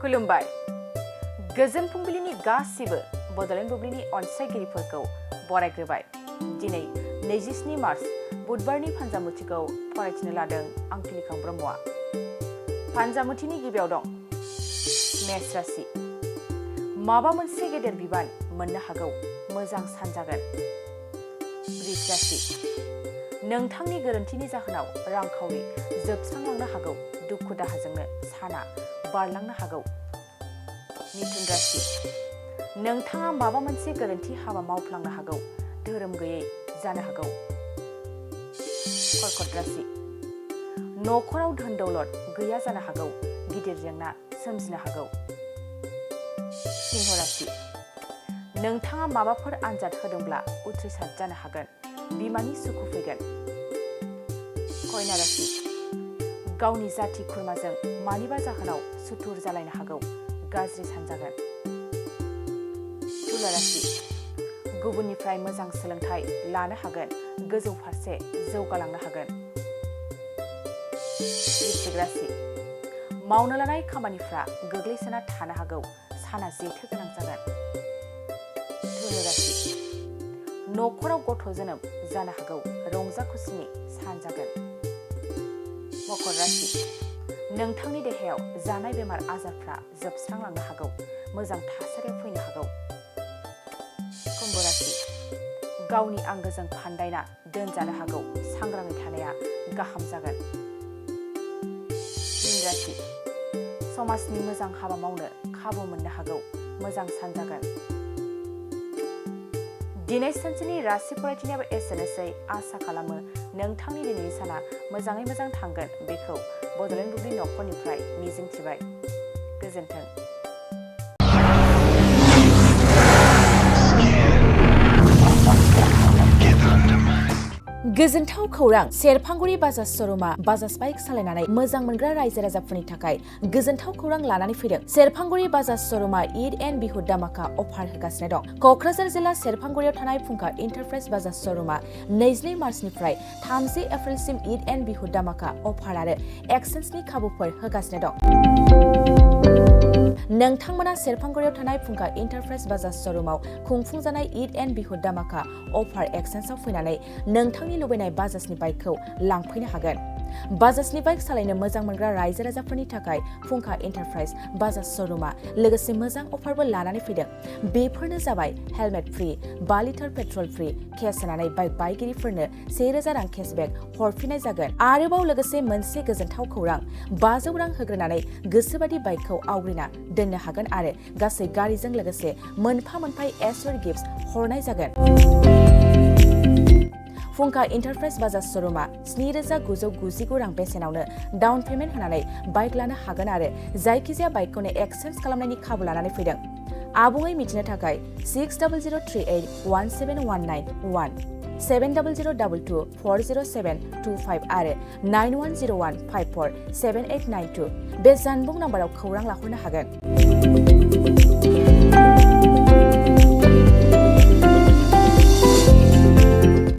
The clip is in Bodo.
खुलुमबाय गोजोन फुंबिलिनि गासिबो बड'लेण्ड बुब्लिनि अनसायगिरिफोरखौ बरायग्रोबाय दिनै 27 मार्च बुधबारनि फानजामुथिखौ फरायथिनो लादों आं फिलिखां ब्रह्मआ फानजामुथिनि गिबियाव दं मेष राशि माबा मोनसे गेदेर बिबान मोननो हागौ मोजां सान जागोन वृष राशि नोंथांनि गोरोन्थिनि जाहोनाव रांखावरि जोबस्रांलांनो हागौ दुखु दाहाजोंनो साना बारलांनो हागौ मिथुन राशि नोंथाङा माबा मोनसे गोरोन्थि हाबा मावफ्लांनो हागौ धोरोम गैयै जानो हागौ कर्कट राशि न'खराव धोन दौलत गैया जानो हागौ गिदिर जेंना सोमजिनो हागौ सिंह राशि नोंथाङा माबाफोर आनजाद होदोंब्ला उथ्रिसार जानो हागोन बिमानि सुखु फैगोन कन्या राशि गावनि जाथि खुरमाजों मानिबा जाहोनाव सुथुर जालायनो हागौ गाज्रि सान जागोन तुला राशि गुबुननिफ्राय मोजां सोलोंथाइ लानो हागोन गोजौ फारसे जौगालांनो हागोन वृश्चिक राशि मावनो लानाय खामानिफ्रा गोग्लैसोना थानो हागौ साना जेथो गोनां जागोन धनु राशि न'खराव गथ' जोनोम जानो हागौ रंजा खुसिनि सान जागोन मकर राशि नोंथांनि देहायाव जानाय बेमार आजारफ्रा जोबस्रांलांनो हागौ मोजां थासारियाव फैनो हागौ कुम्भ राशि गावनि आंगोजों फान्दायना दोनजानो हागौ सांग्राङै थानाया गाहाम जागोन मीन राशि समाजनि मोजां हाबा मावनो खाबु मोननो हागौ मोजां सान जागोन दिनै सानसेनि राशि फरायथिनायाबो एसेनोसै आसा खालामो नोंथांनि दिनैनि साना मोजाङै मोजां थांगोन बेखौ बड'लेण्ड बुब्लि न'खरनिफ्राय मिजिंथिबाय गोजोन्थों गोजोनथाव खौरां सेरफांगुरि बाजाज श'रुमा बाजाज बाइक सालायनानै मोजां मोनग्रा रायजो राजाफोरनि थाखाय गोजोनथाव खौरां लानानै फैदों सेरफांगुरि बाजाज श'रुमा ईद एन्ड बिहु दामाका अफार होगासिनो दं क'क्राझार जिल्ला सेरफांगुरियाव थानाय फुंखा इन्टारप्राइज बाजाज श'रुमा 22 मार्चनिफ्राय 30 एप्रिलसिम ईद एन्ड बिहु दामाका अफार आरो एक्सेन्सनि खाबुफोर होगासिनो दं नोंथांमोना सेरफांगुरियाव थानाय फुंखा इन्टारप्राइज बाजाज श'रुमाव खुंफुंजानाय ईद एन्ड बिहु दामाका अफार एक्सेन्सआव फैनानै नोंथांनि लुबैनाय बाजाजनि बाइकखौ लांफैनो हागोन बाजाजनि बाइक सालायनो मोजां मोनग्रा रायजो राजाफोरनि थाखाय फुंखा इन्टारप्राइज बाजाज श'रुमा लोगोसे मोजां अफारबो लानानै फैदों बेफोरनो जाबाय helmet free 5 litre petrol free case होनानै बाइक बायगिरिफोरनो 1000 रां केसबेक हरफिननाय जागोन आरोबाव लोगोसे मोनसे गोजोनथाव खौरां 500 रां होग्रोनानै गोसोबादि बाइकखौ आवग्रिना दोननो हागोन आरो गासै गारिजों लोगोसे मोनफा एसर गिफ्ट हरनाय जागोन फुंखा इन्टारप्राइज बाजाज श'रुमा 7,999 रां बेसेनावनो डाउन पेमेन्ट होनानै बाइक लानो हागोन आरो जायखिजाया बाइकखौनो एक्सचेन्ज खालामनायनि खाबु लानानै फैदों आबुङै मिथिनो थाखाय 6003817191 7002240725 आरो 9101547892 बे जानबुं नाम्बाराव खौरां लाहरनो हागोन